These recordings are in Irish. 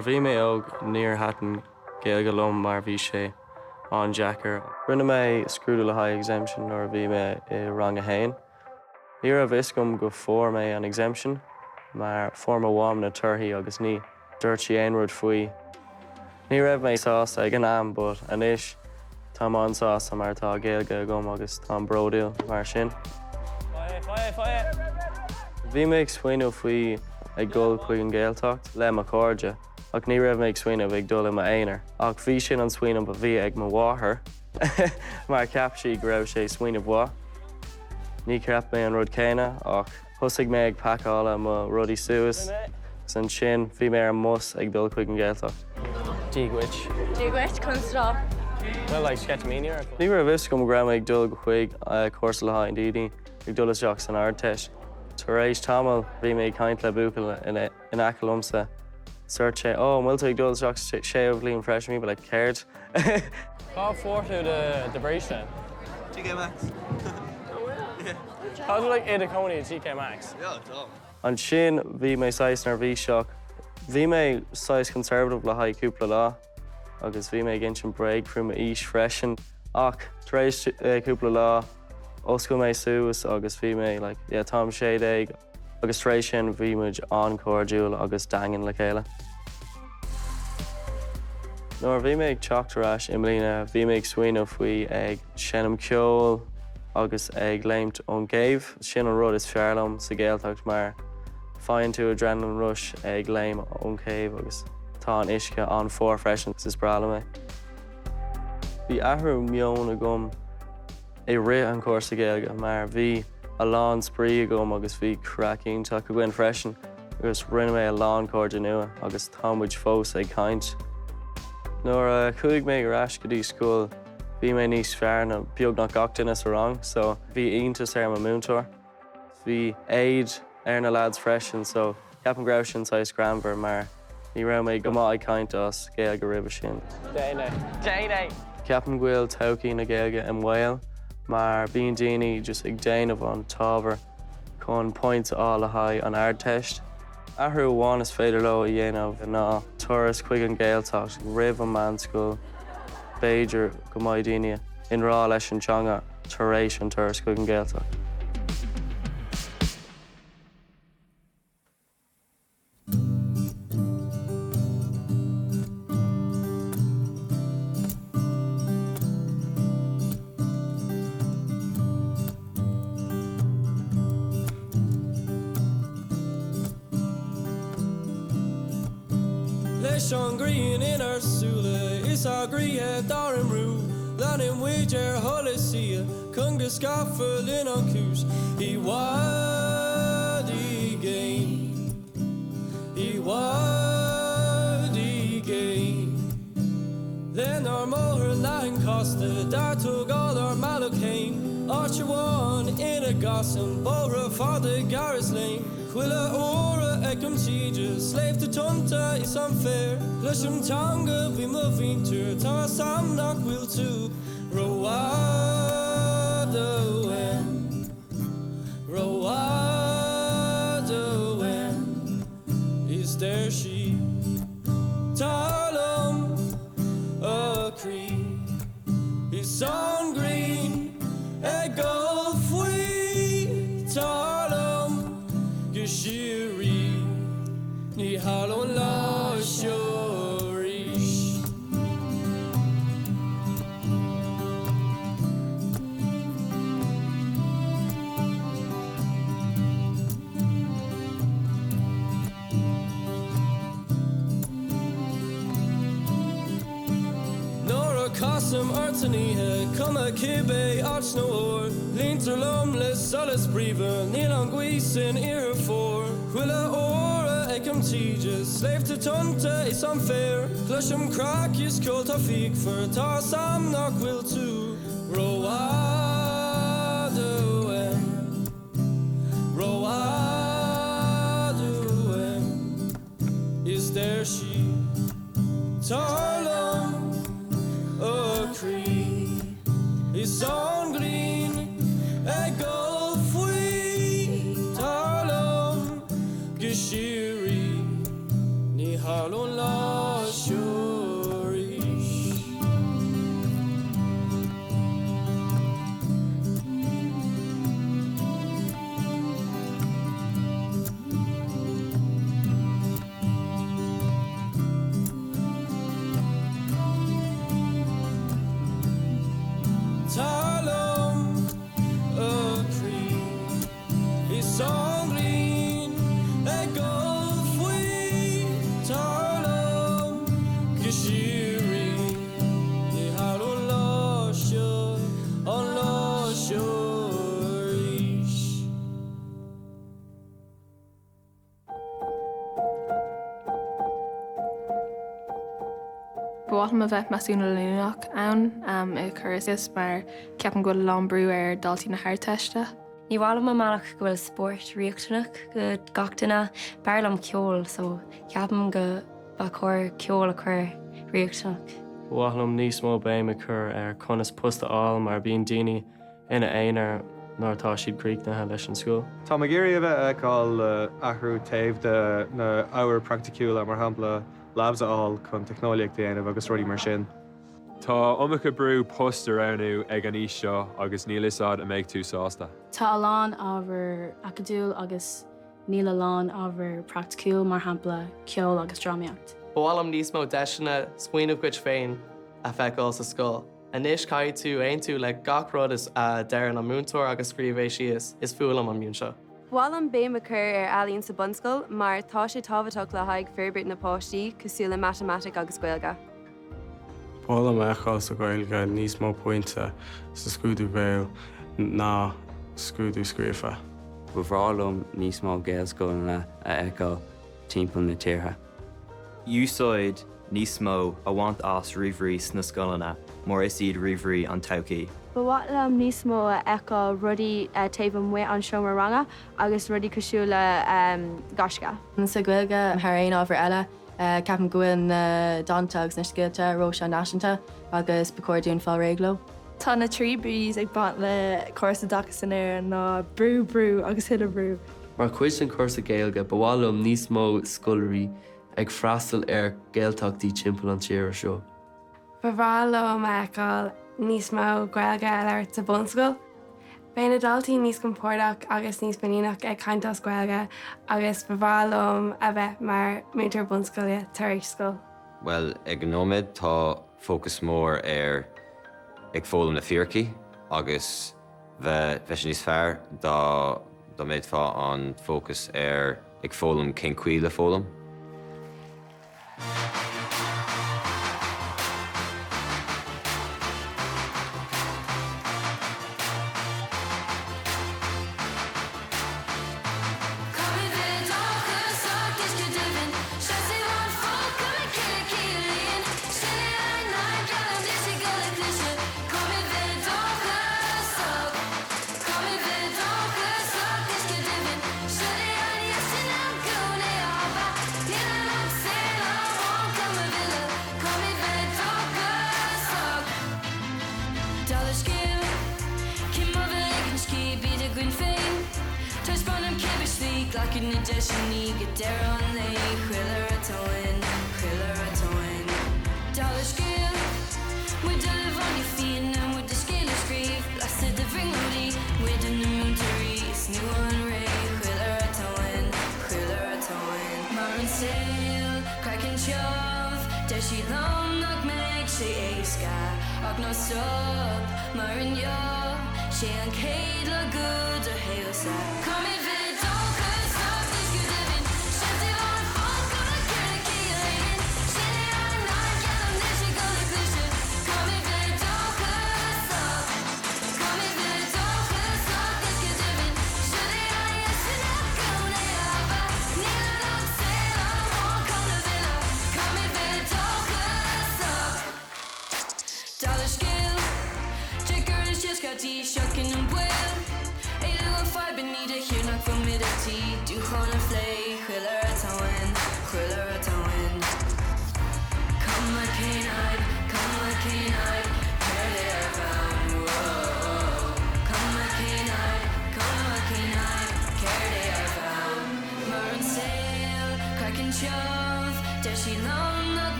Nuair a bhí mé óg níor thaitin Gaeilge liom mar bhí sé an-deacair. Rinne mé scrúdú le haghaidh exemption nuair a bhí mé i rang a haon. Ní raibh fhios agam go fuair mé an exemption mar fuair mo mham na torthaí agus ní dúirt sí aon rud faoi. Ní raibh mé sásta ag an am but anois táim an-sásta mar tá Gaeilge agam agus táim bródúil mar sin. Bhí mé ag smaoineamh faoi ag dul chuig an Ghaeltacht le mo chairde ach ní raibh mé ag smaoineamh ag dul i m'aonar ach bhí sin an smaoineamh a bhí ag mo mháthair mar cheap sí go raibh sé smaoineamh mhaith. Ní cheap mé an rud céanna ach thosaigh mé ag pacáil mo rudaí suas agus ansin bhí mé ar an mbus ag dul chuig an Ghaeltacht. Dia dhuit. Dia dhuit, conas atá? Well, like sceitimíní ort. Ní raibh fhios agam go raibh mé ag dul chuig cúrsa le haghaidh daoine ag dul isteach san Ardteist. Tar éis tamaill bhí mé ag caint le buachaill in aice liomsa. Dúirt sé, Ó, an bhfuil tú ag dul isteach sa séú bhliain freisin? Bhí mé like, céard? Cá bhfuair tú do bhríste? TK Maxx. Tá tú like i do chónaí i TK Maxx? Yeah, tá. Ansin bhí mé saghas neirbhíseach. Bhí mé saghas conservative le haghaidh cúpla lá agus bhí mé ag insint bréag faoi m'aois freisin. Ach tar éis cúpla lá oscail mé suas agus bhí mé like yeah táim 16. Agus tar éis sin bhí muid an-chairdiúil agus daingean le chéile. Nuair a bhí mé ag teacht ar ais i mbliana bhí mé ag smaoineamh faoi ag seinm ceoil agus ag léimt ón gcéibh. Sin an rud is fearr liom sa Ghaeltacht mar faigheann tú adrenaline rush ag léim ón chéibh agus tá an uisce an-fhuar freisin is breá liom é. Bhí athrú meoin agam. i rith an chúrsa Gaeilge mar bhí a lán spraoi agam agus bhí craic iontach againn freisin agus rinne mé a lán cairde nua agus tá muid fós ag caint. Nuair a chuaigh mé ar ais go dtí scoil bhí mé níos fearr ná beagnach gach duine sa rang so bhí iontas ar mo múinteoir. Bhí éad ar na lads freisin so ceapaim go raibh sin saghas greannmhar mar ní raibh mé go maith ag caint as Gaeilge roimhe sin. Déan é. Déan é! Ceapaim go bhfuil todhchaí na Gaeilge i mbaol mar bíonn daoine just ag déanamh an t-ábhar chun points a fháil le haghaidh an Ardteist. Athrú amháin is féidir leo a dhéanamh ná turas chuig an Ghaeltacht roimh an meánscoil. B'fhéidir go mbeidh daoine i ngrá leis an teanga tar éis an turas chuig an Ghaeltacht. Leis an ghrian inár súile is ár gcroíthe dár mbrú, leanann muid ar sholas oíche chun go scaipfear linn an chúis i bhfad i gcéin, i bhfad i gcéin. Lenár mbóthar leathan casta dár tógáil ár mbealach fhéin, áit amháin ina gcasann bóithre fada gearr is léim. Chuile uair a fheicim taoide, sléibhte tonnta is an féar, cloisim teanga bhinn mo mhuintir, tá 'fhios a'm nach bhfuil tú rófhada uaim, rófhada uaim. Is deir sí, Tar liom, a chroí, is an ghrian ag gabháil faoi, tar liom go síoraí, ní tharlóidh an lá seo arís. Nuair a chasaim ort san oíche, cuma cibé áit nó uair, Líontar liom le solas bríomhar, níl an ghaoth san iarthar fuar. Chuile uair a fheicim taoide, sléibhte tonnta is an féar, Cloisim craic is ceol tá fíochmhar, tá 'fhios a'm nach bhfuil tú rófhada uaim. Rófhada uaim is deir sí Tar liom a chroí is an ghrian ag gabháil faoi Tar liom go síoraí ní tharlóidh an lá. Is an ghrian ag gol faoi tar liom go síoraí Ní tharlóidh an lá seo, an lá seo arís. Ba mhaith liom a bheith measúnú leanúnach ann i cur síos mar ceapaim go bhfuil a lán brú ar daltaí na hArdteiste. Ní mhaith liom an mbealach go bhfuil spórt riachtanach go gach duine. B'fhearr liom ceol so ceapaim go ba chóir ceol a chur riachtanach. Ba mhaith liom níos mó béim a chur ar conas post a fháil mar bíonn daoine ina aonar nuair atá siad críochnaithe leis an scoil. Táim ag iarraidh a bheith a fheiceáil athrú taobh de na ábhair praiticiúla, mar shampla labs a fháil chun teicneolaíocht a dhéanamh agus rudaí mar sin. Tá iomarca brú post a roghnú ag an aois seo agus níl fhios a'd an mbeidh tú sásta. Tá a lán ábhar acadúil agus níl a lán ábhar praiticiúil, mar shampla ceol agus drámaíocht. Ba mhaith liom níos mó deiseanna smaoineamh duit féin a feiceáil sa scoil. Anois caithfidh tú aontú le gach rud a deireann an múinteoir agus scríobh é síos. Is fuath liom an meon seo. Ba mhaith liom béim a chur ar ealaín sa bunscoil mar tá sé tábhachtach le haghaidh forbairt na páistí, cosúil le matamaitic agus Gaeilge. Ba mhaith liom a fheiceáil sa Ghaeilge níos mó pointe sa scrúdú béil ná scrúdú scríofa. Ba bhreá liom níos mó Gaelscoileanna a fheiceáil timpeall na tíre. Úsáid níos mó a bhaint as ríomhairí sna scoileanna mar is iad ríomhairí an todhchaí. Ba mhaith liom níos mó a fheiceáil rudaí taobh amuigh an seomra ranga agus rudaí cosúil le Gaisce. Sa Ghaeilge thar aon ábhar eile, ceapaim go bhfuil na dánta agus na scéalta ró-sean-fhaiseanta agus ba chóir dúinn fáil réidh leo. Tá na 3 B's ag baint le córas oideachais in Éirinn ná brú, brú agus thuilleadh brú. Mar chuid den chúrsa Gaeilge, ba mhaith liom níos mó scoláirí ag freastal ar Ghaeltachtaí timpeall an tíre seo. Ba bhreá liom a fheiceáil níos mó Gaeilge a labhairt sa bhunscoil. Beidh na daltaí níos compordach agus níos muiníneach ag caint as Gaeilge agus ba bhreá liom a bheith mar múinteoir bunscoile tar éis scoil. Bhuel, ag an nóiméad tá fócas mór ar ag foghlaim na fíricí agus Bheadh sé níos fearr dá dá mbeadh an fócas ar ag foghlaim cén chaoi le foghlaim.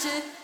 Mise.